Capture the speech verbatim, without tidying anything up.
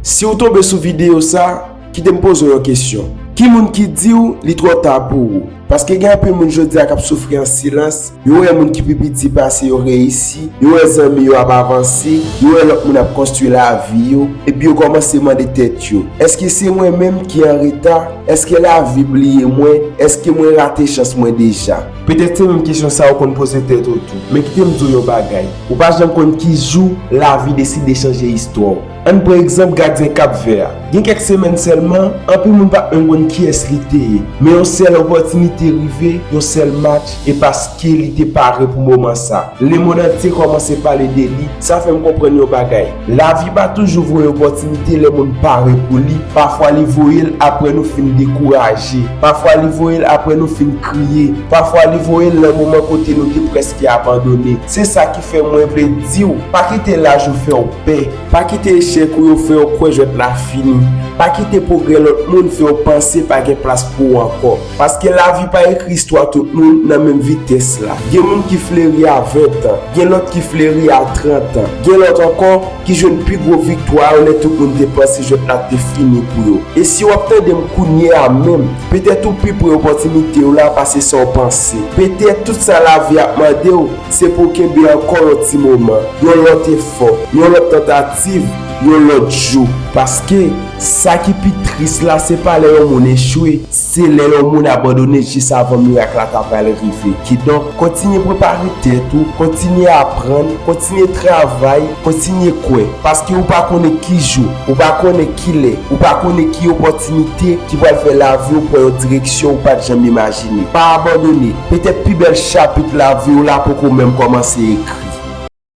Si w tonbe sou videyo sa, kite m poze w yon kesyon. Ki moun ki di w li twò ta pou ou? Paske gen anpil moun jodi a k ap soufri an silans, yo wè moun ki pi piti pase yo reyisi, yo wè zanmi yo ap avanse, yo wè lòt moun ap konstwi lavi yo, epi yo kòmanse mande tèt yo, èske se mwen menm ki an reta? Èske lavi bliye mwen? Èske mwen rate chans mwen deja? Petèt se menm kesyon sa a w konn poze tèt ou tou. Men kite m di w yon bagay. Ou pa janm konn ki jou lavi deside chanje istwa w. Ann pran egzanp gadyen Kapvè a. Gen kèk semèn sèlman, anpil moun pa t menm konn kiyès li te ye. Men yon sèl opòtinite rive, yon sèl match, e paske li te pare pou moman sa. Lemonn antye kòmanse pale de li, sa fè m konprann yon bagay. Lavi pa toujou voye opòtinite lè moun pare pou li. Pafwa li voye l apre nou fin dekouraje. Pafwa li voye l apre nou fin kriye. Pafwa li voye l nan moman kote nou te prèske abandone. Se sa ki fè mwen vle di w, pa kite laj ou fè w pè. Pa kite echèk ou yo fè w kwè jwèt la fini. Pa kite pwogrè lòt moun fè w panse pa gen plas pou ou ankò. Paske lavi pa ekri istwa tout moun nan menm vitès la. Gen moun ki fleri a ven tan, gen lòt ki fleri a trant an, gen lòt ankò ki jwenn pi gwo viktwa yo lè tout moun te panse jwèt la te fini pou yo. E si w ap tande m kounye a menm, petèt ou pi pre opòtinite w la pase sa w panse. Petèt tout sa lavi ap mande w, se pou w kenbe ankò yon ti moman, yon lòt efò, yon lòt tantativ, yon lòt jou. Paske, sa ki pi tris la, se pa lè yon moun echwe, se lè yon moun abandone jis avan mirak la ta pral rive. Kidonk, kontinye prepare tèt ou, kontinye aprann, kontinye travay, kontinye kwè. Paske ou pa konnen ki jou, ou pa konnen ki lè, ou pa konnen ki opòtinite ki pral fè lavi w pran yon direksyon ou pa t janm imajine. Pa abandone, petèt pi bèl chapit lavi w la poko menm kòmanse ekri.